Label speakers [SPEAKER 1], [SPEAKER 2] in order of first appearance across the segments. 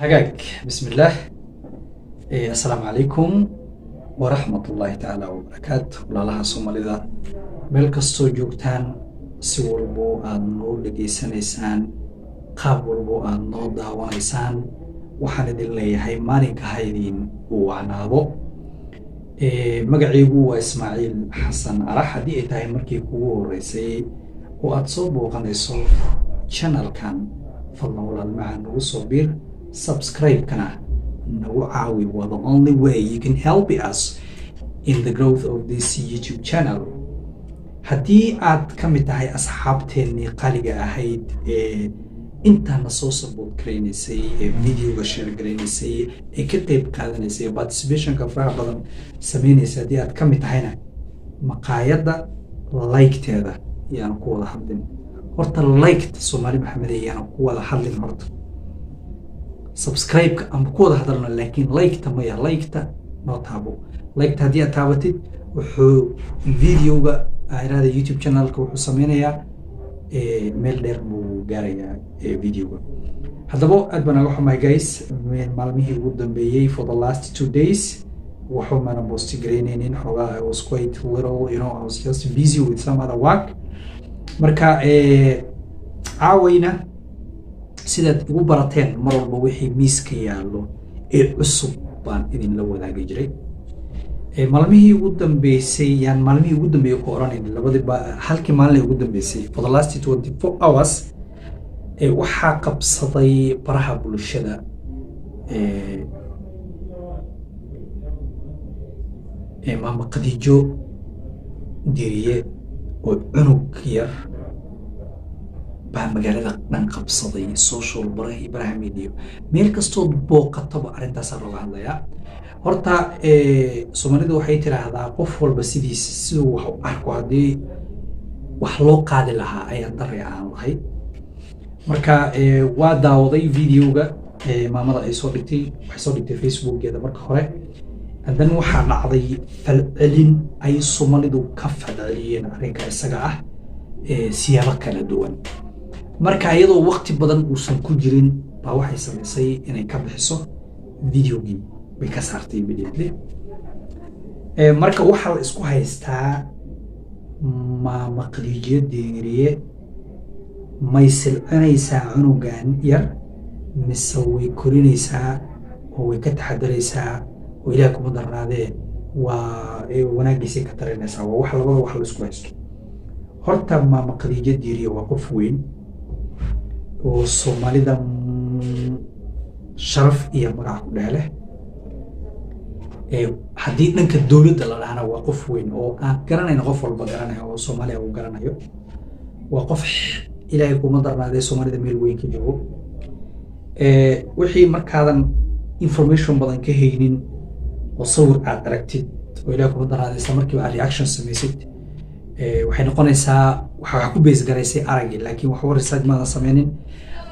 [SPEAKER 1] Hagaag, bismillaah. Assalaamu calaykum waraxmatullaahi tacaala wabarakaatu. Walaalaha Soomaalida meel kastoo joogtaan, si walbo aad noo dhegaysanaysaan, qaab walbo aad noo daawanaysaan, waxaan idin leeyahay maalinka ha idin uu wacnaado. Magacaygu waa Ismaaciil Xasan Arax. Haddii ay tahay markii kugu horeysay oo aad soo booqanayso channelkan, fadlan walaal macaan nagu soo biir, subscribe-kana nagu caawi. Waa the only way you can help us in the growth of this YouTube channel. Haddii aad ka mid tahay asxaabteennii qaaliga ahayd ee intaana soo support garaynaysay, ee videoga share garaynaysay, ee ka qeyb qaadanaysay, ee participationka faraha badan sameynaysay, haddii aad ka mid tahayna, maqaayadda like-teeda yaan ku wada hadlin horta. Like-ta, Soomaali Maxamed, yaan ku wada hadlin horta. Subscribe-ka ama ku wada hadalno, laakiin like-ta maya. Like-ta noo taabo. Like-ta haddii aad taabatid, wuxuu videoga irada YouTube channelka wuxuu sameynayaa meel dheer buu gaarayaa videoga. Haddaba aad baan naga xumahay, guys. Maalmihii ugu dambeeyey, for the last 2 days, waxba maana post garaynaynin. Xoogaa I was quite little, I was just busy with some other work. Marka caawayna, sidaad igu barateen, mar walba wixii miiska yaallo ee cusub baan idinla wadaagi jiray. Maalmihii ugu dambeysay, yaan maalmihii ugu dambeeyey ku odhanayn, labadii ba halkii maalin ugu dambeysay, for the last 24 hours, waxaa qabsaday baraha bulshada Maama Khadiijo Diriye oo cunug yar baa magaalada dhan qabsaday. Social baraha, baraha media, meel kastood booqataba arrintaasaa looga hadlayaa. Horta Soomaalidu waxay tiraahdaa qof walba sidiisa siduu wax u arko haddii wax loo qaadi lahaa ayaan darri aan lahayd. Marka waa daawaday videoga maamada ay soo dhigtay. Waxay soo dhigtay Facebookeeda marka hore, and then waxaa dhacday falcelin ay Soomaalidu ka falceliyeen arrinka isaga ah siyaabo kala duwan. Marka iyadoo waqti badan uusan ku jirin baa waxay samaysay inay ka bixiso videogii, bay ka saartay immediately. Marka waxaa la isku haystaa, Maama Khadiijo Diiriye may silcinaysaa cunugan yar mise way korinaysaa oo way ka taxadaraysaa oo Ilaah kuma darnaadee waa wanaagiisay ka tarinaysaa? Waa wax labada wax la isku haysto. Horta Maama Khadiijo Diiriye waa qof weyn oo Soomaalida sharaf iyo magac ku dhex leh. Haddii dhanka dowladda la dhahana, waa qof weyn oo aan garanayn, qof walba garanayo oo Soomaaliya uu garanayo. Waa qof, Ilaahay kuma darnaadee, Soomaalida meel weyn ka joogo. Wixii markaadan information badan ka haynin oo sawir aad aragtid oo, Ilahay kuma darnaadee, isla markiiba aad reaction samaysid, waxay noqonaysaa waxa wax ku base garaysay araggi, laakiin waxba research maadan sameynin.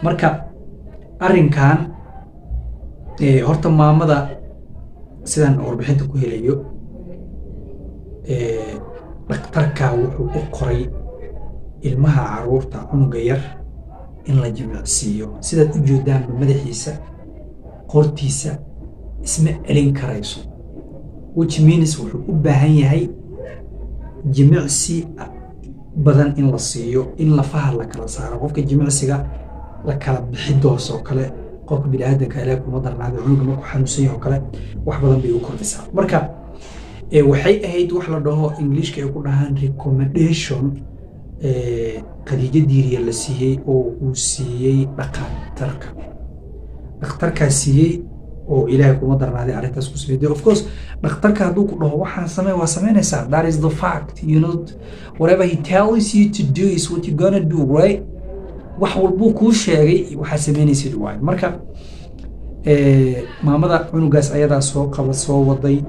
[SPEAKER 1] Marka arrinkan horta maamada, sidaan warbixinta ku helayo, dhakhtarka wuxuu u qoray ilmaha, caruurta, cunuga yar in la jimicsiiyo. Sidaad u jeedaanba, madaxiisa, qortiisa isma celin karayso, which means wuxuu u baahan yahay jimicsi badan in la siiyo, in lafaha la kala saaro, qofka jimicsiga la kala bixidoos oo kale. Qofka biniaadanka, Ilaah kuma darnaada, cunuga markuu xanuunsan yahay oo kale, wax badan bay u kordhisaa. Marka waxay ahayd wax la dhaho, Englishka ay ku dhahaan recommendation, Khadiijo Diiriye la siiyey oo uu siiyey dhakhatarka, dhakhtarkaa siiyey oo, Ilaahay kuma darnaaday, arrintaas ku sameeyay. Of course, dhakhtarka hadduu ku dhaho waxaan samee, waa samaynaysaa. That is the fact. Whatever he tells you to do is what you gonna do, right? Wax walbuu kuu sheegay waxaa samaynaysid waayo. Marka maamada cunugaas ayadaa soo qaba, soo waday,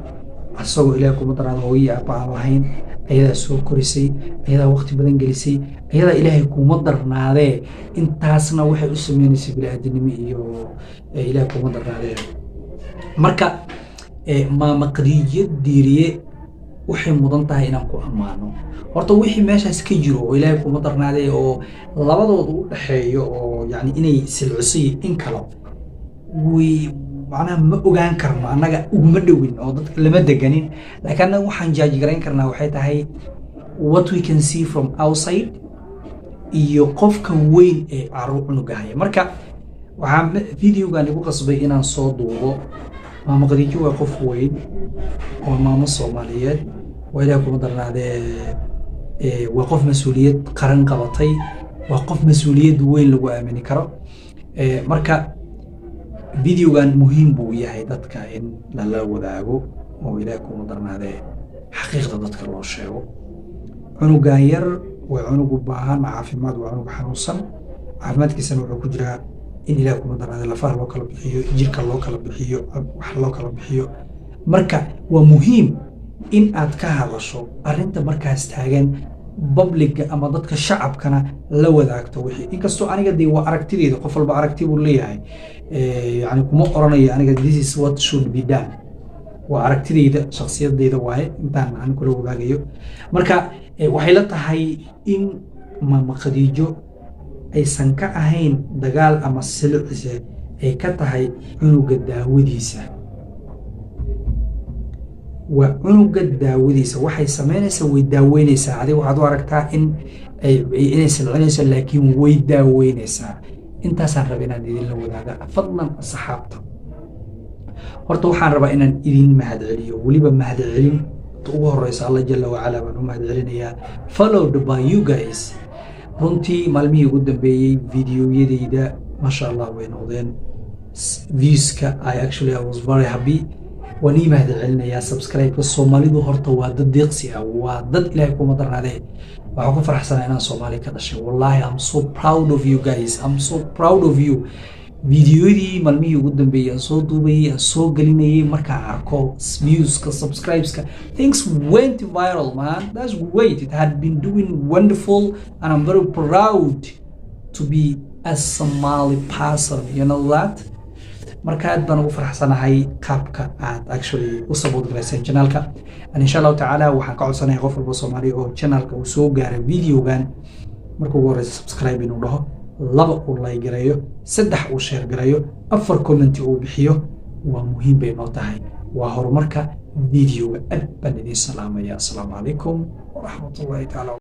[SPEAKER 1] asagoo, Ilaah kuma daraado, hooyii aabba aan lahayn. Ayadaa soo korisay, ayadaa waqti badan gelisay, ayadaa, Ilaahay kuma darnaadee, intaasna waxay u sameynaysay bini'aadanimo iyo Ilaah kuma darnaadee. Marka Maama Khadiijo Diiriye waxay mudan tahay inaan ku ammaano. Horta wixii meeshaas ka jiro oo, Ilaahay kuma darnaadee, oo labadooda u dhexeeyo oo yani inay silciso iyo in kalo. Way macnaha ma ogaan karno, annaga uguma dhowin oo dadka lama deganin, laakiin annaga waxaan judge garayn karnaa waxay tahay what we can see from outside iyo qofka weyn ee caruur cunuga haya. Marka waxaa videogan igu qasbay inaan soo duubo. Maamo Khadiijo waa qof weyn oo maamo Soomaaliyeed, waa Ilaah kuma darnaadee, waa qof mas-uuliyad qaran qabatay, waa qof mas-uuliyad weyn lagu aamini karo. Marka videogan muhiim buu yahay dadka in lala wadaago oo Ilaah kuma darnaadee xaqiiqda dadka loo sheego. Cunugan yar waa cunug u baahan caafimaad, waa cunug xanuunsan. Caafimaadkiisana wuxuu ku jiraa in Ilaah kuma darnaade lafaha loo kala bixiyo, jirka loo kala bixiyo, wax loo kala bixiyo. Marka waa muhiim in aad ka hadasho arrinta markaas taagan, public-ga ama dadka shacabkana la wadaagto wixii. Inkastoo aniga dee waa aragtideyda, qof walba aragti buu leeyahay, yani kuma oranayo aniga this is what should be done. Waa aragtideyda, shakhsiyadeyda waaye intaan aan kula wadaagayo. Marka waxay la tahay in Maama Khadiijo aysan ka ahayn dagaal ama silicise, ay ka tahay cunuga daawadiisa. Waa cunuga daawadiisa waxay samaynaysaa, way daaweynaysaa. Adiga waxaad u aragtaa in inay silcinayso, laakiin way daaweynaysaa. Intaasaan raba inaan idinla wadaaga. Fadlan asxaabta, horta waxaan rabaa inaan idin mahadceliyo, weliba mahadcelin ugu horeysa Alla jala wacala baan u mahadcelinayaa, followed by you guys. Runtii maalmihii ugu dambeeyey videoyadeyda, maasha Allah, way noqdeen viewska. I actually, I was very happy. Waan ii mahadcelinayaa subscribe-ka. Soomaalidu horta waa dad deeqsi ah, waa dad Ilaahay kuma darnaadee. Waxaan ku faraxsanaa inaan Soomaali ka dhashay. Wallahi, I'm so proud of you guys, I'm so proud of you. Videoyadii maalmihii ugu dambeeyey aan soo duubayay, aan soo gelinayay, markaan arko viewska, subscribeska, things went viral, man. That's great. It had been doing wonderful and I'm very proud to be a Somali person, you know that. Marka aad baan ugu faraxsanahay qaabka aad actually u support garayseen channelka. And insha Allahu tacaala waxaan ka codsanaya qof walba Soomaali oo channelka uu soo gaaray videogan, marka ugu horeysa subscribe inuu dhaho, laba uu like gareeyo, saddex uu share gareeyo, afar comment uu bixiyo. Waa muhiim bay noo tahay, waa horumarka videoga. Aad baan idiin salaamaya. Asalaamu calaykum waraxmatullahi taala.